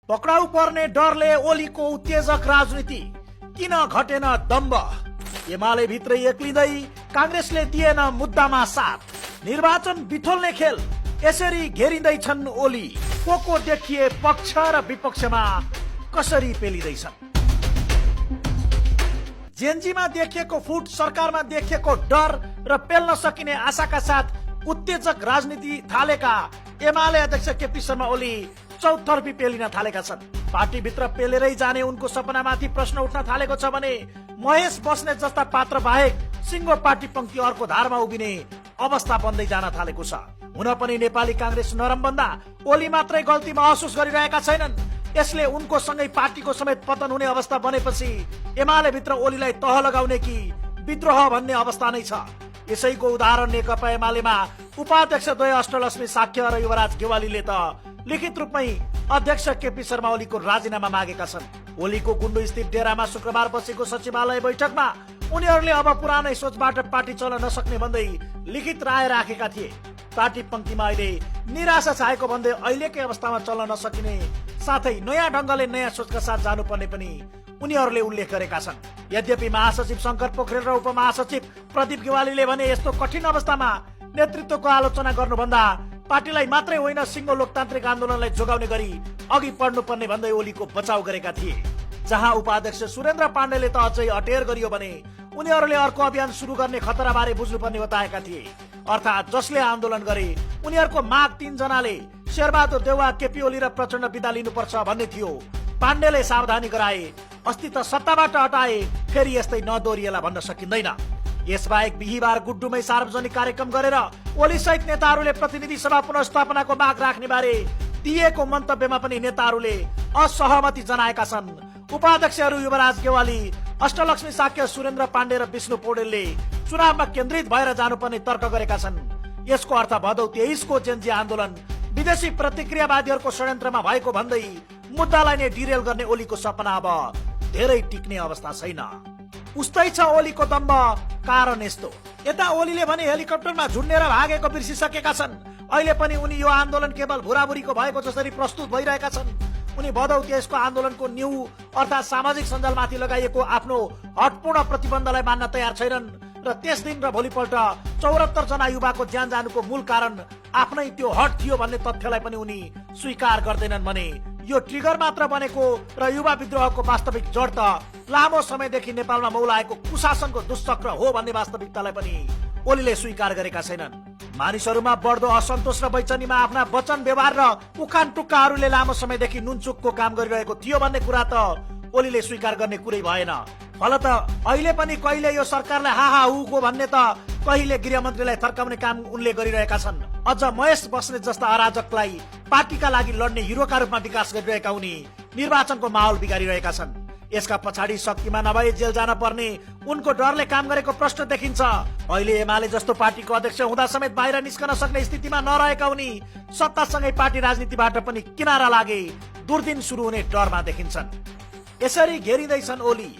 पक्राउ पर्ने डरले ओलीको उत्तेजक राजनीति किन घटेन दम्ब। एमाले भित्रै एक्लिँदै कांग्रेसले दिएन मुद्दामा साथ। निर्वाचन बिथोल्ने खेल यसरी घेरिँदैछन् ओली। को देखिए पक्ष र विपक्षमा कसरी पेलिँदैछन्। जेएनजीमा देखिएको फुट, सरकारमा देखिएको डर र पेल्न सकिने आशाका साथ उत्तेजक राजनीति थालेका एमाले अध्यक्ष केपी शर्मा ओली चौतर्फी पेलिन थालेका छन्। पार्टीभित्र पेलेरै जाने उनको सपनामाथि प्रश्न उठ्न थालेको छ भने महेश बस्नेत जस्ता पात्र बाहेक सिङ्गो पार्टी पंक्ति अर्को धारमा उभिने अवस्था बन्दै जान थालेको छ। हुन पनि नेपाली कांग्रेस नरम बन्दा ओली मात्रै गल्ती महसुस गरिरहेका छैनन्। यसले उनको सँगै पार्टीको समेत पतन हुने अवस्था बनेपछि एमाले भित्र ओलीलाई तह लगाउने कि विद्रोह भन्ने अवस्था नै छ। यसैको उदाहरण नेकपा एमालेमा उपाध्यक्ष द्वय अष्टलक्ष्मी साक्य र युवराज गेवालीले त लिखित रूपमै अध्यक्ष केपी शर्मा ओलीको राजीनामा मागेका छन्। ओलीको गुण्डु स्थित डेरामा शुक्रबार बसेको सचिवालय बैठकमा उनीहरूले अब पुरानै सोचबाट पार्टी चल्न नसक्ने भन्दै लिखित राय राखेका थिए। पार्टी पंक्तिमा अहिले निराशा छाएको भन्दै अहिलेकै अवस्थामा चल्न नसकिने साथै नयाँ ढंगले नयाँ सोचका साथ जानुपर्ने पनि उनीहरूले उल्लेख गरेका छन्। यद्यपि महासचिव शंकर पोखरेल र उपमहासचिव प्रदीप गेवालीले भने यस्तो कठिन अवस्थामा नेतृत्वको आलोचना गर्नुभन्दा पार्टीलाई मात्रै होइन सिङ्गो लोकतान्त्रिक आन्दोलनलाई जोगाउने गरी अघि बढ्नुपर्ने भन्दै ओलीको बचाउ गरेका थिए। जहाँ उपाध्यक्ष सुरेन्द्र पाण्डेले त अझै अटेर गरियो भने उनीहरूले अर्को अभियान सुरु गर्ने खतरा बारे बुझ्नुपर्ने बताएका थिए। अर्थात् जसले आन्दोलन गरे उनीहरूको माग 3 जनाले शेरबहादुर देउवा, केपी ओली र प्रचण्ड बिदा लिनुपर्छ भन्ने थियो। पाण्डेले सावधानी गराए, अस्ति त सत्ताबाट हटाए, फेरि यस्तै नदोरिएला भन्न सकिँदैन। यसबाहेक बिहीबार गुड्डुमै सार्वजनिक कार्यक्रम गरेर ओली सहित नेताहरूले प्रतिनिधि सभा पुनर्स्थापनाको माग राख्ने बारे दिएको मन्तव्यमा पनि नेताहरूले असहमति जनाएका छन्। उपाध्यक्षहरू युवराज गेवाली, अष्टलक्ष्मी साक्य, सुरेन्द्र पाण्डे र विष्णु पौडेलले चुनावमा केन्द्रित भएर जानुपर्ने तर्क गरेका छन्। यसको अर्थ भदौ 23 को जेएनजी आन्दोलन विदेशी प्रतिक्रियावादीहरूको षड्यन्त्रमा भएको भन्दै मुद्दालाई नै डिरेल गर्ने ओलीको सपना अब धेरै टिक्ने अवस्था छैन। उस्तै छ ओलीको दम्ब। कारण यस्तो, यता ओलीले भने हेलिकप्टरमा झुन्डेर भागेको बिर्सिसकेका छन्। अहिले पनि उनी यो आन्दोलन केवल भुराभुरीको भएको जसरी प्रस्तुत भइरहेका छन्। उनी भदौ 23 को आन्दोलनको न्यू अर्थात् सामाजिक सञ्जालमाथि लगाइएको आफ्नो हटपूर्ण प्रतिबन्धलाई मान्न तयार छैनन् र त्यस दिन र भोलिपल्ट 74 जना युवाको ज्यान जानुको मूल कारण आफ्नै त्यो हट थियो भन्ने तथ्यलाई पनि उनी स्वीकार गर्दैनन् भने यो ट्रिगर मात्र बनेको र युवा विद्रोहको वास्तविक जड त लामो समयदेखि नेपालमा मौलाएको कुशासनको दुष्चक्र हो भन्ने वास्तविकतालाई पनि ओलीले स्वीकार गरेका छैनन्। मानिसहरूमा बढ्दो असन्तोष र बैचनीमा आफ्ना वचन व्यवहार र उखान टुक्काहरूले लामो समयदेखि नुनचुकको काम गरिरहेको थियो भन्ने कुरा त ओलीले स्वीकार गर्ने कुरै भएन। फलत अहिले पनि कहिले यो सरकारलाई हाहा हुको भन्ने त कहिले गृहमन्त्रीलाई थर्काउने काम उनले गरिरहेका छन्। अझ महेश बस्नेत जस्ता अराजकलाई पार्टीका लागि लड्ने हिरोका रूपमा विकास गरिरहेका उनी निर्वाचनको माहौल बिगारिरहेका छन्। यसका पछाडि शक्तिमा नभए जेल जान पर्ने उनको डरले काम गरेको प्रश्न देखिन्छ। अहिले एमाले जस्तो पार्टीको अध्यक्ष हुँदा समेत बाहिर निस्कन सक्ने स्थितिमा नरहेका उनी सत्तासँगै पार्टी राजनीतिबाट पनि किनारा लागे दुर्दिन सुरु हुने डरमा देखिन्छन्। यसरी घेरिँदैछन् ओली।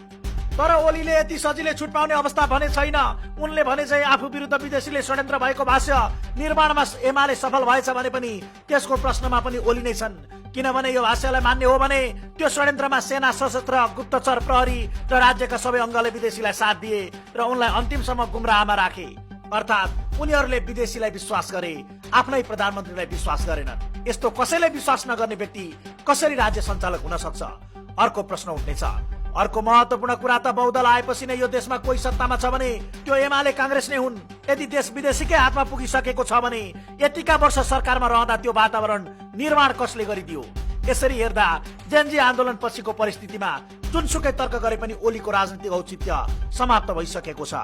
तर ओलीले यति सजिलै छुट पाउने अवस्था भने छैन। उनले भने चाहिँ आफू विरुद्ध विदेशीले षड्यन्त्र भएको भाष्य निर्माणमा एमाले सफल भएछ भने पनि त्यसको प्रश्नमा पनि ओली नै छन्। किनभने यो भाष्यलाई मान्ने हो भने त्यो षड्यन्त्रमा सेना, सशस्त्र, गुप्तचर, प्रहरी र राज्यका सबै अङ्गले विदेशीलाई साथ दिए र उनलाई अन्तिमसम्म गुमराहमा राखे। अर्थात् उनीहरूले विदेशीलाई विश्वास गरे, आफ्नै प्रधानमन्त्रीलाई विश्वास गरेनन्। यस्तो कसैलाई विश्वास नगर्ने व्यक्ति कसरी राज्य सञ्चालक हुन सक्छ? अर्को प्रश्न उठ्नेछ। अर्को महत्वपूर्ण कुरा त बहुदल आएपछि नै यो देशमा कोही सत्तामा छ भने त्यो एमाले कांग्रेस नै हुन्। यदि देश विदेशीकै हातमा पुगिसकेको छ भने यतिका वर्ष सरकारमा रहँदा त्यो वातावरण निर्माण कसले गरिदियो? यसरी हेर्दा जेएनजी आन्दोलन पछिको परिस्थितिमा जुनसुकै तर्क गरे पनि ओलीको राजनीतिक औचित्य समाप्त भइसकेको छ।